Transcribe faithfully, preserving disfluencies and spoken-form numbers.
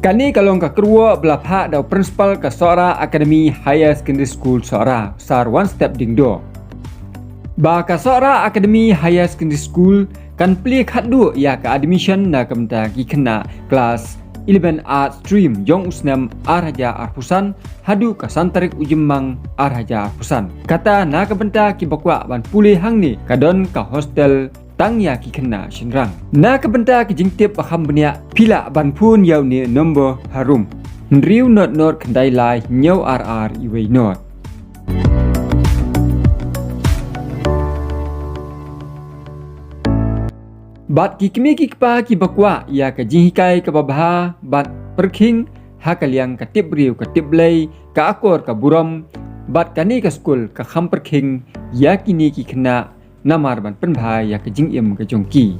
Kane ka long ka kyrwoh ba la phah da u Principal ka Sohra Academy Higher Secondary School Sohra, Sir One Step Diengdoh, ba ka Sohra Academy Higher Secondary School kan plie khatduh ïa ka admission na ka bynta ki khynnah klas eleven Arts Stream jong u snem ar hajar arphew san haduh ka san tarik u Jymmang ar hajar arphew san. Kata na ka bynta kiba kwah ban pule hangne ka don ka hostel tang ïa ki khynnah shynrang. Na ka bynta ka jingtip ba kham bniah phi lah ban phone ïa une u nombor harum: hynriew nod nod khyndai lai hynñiew ar ar iwei nod. Bad ki kmie ki kpa kiba kwah ïa ka jinghikai kaba bha bad pyrkhing ha ka liang ka tip briew ka tip Blei, ka akor ka burom, bad kane ka skul ka kham pyrkhing ïa kine ki khynnah namar ban pynbha ïa ka jingim ka jong ki.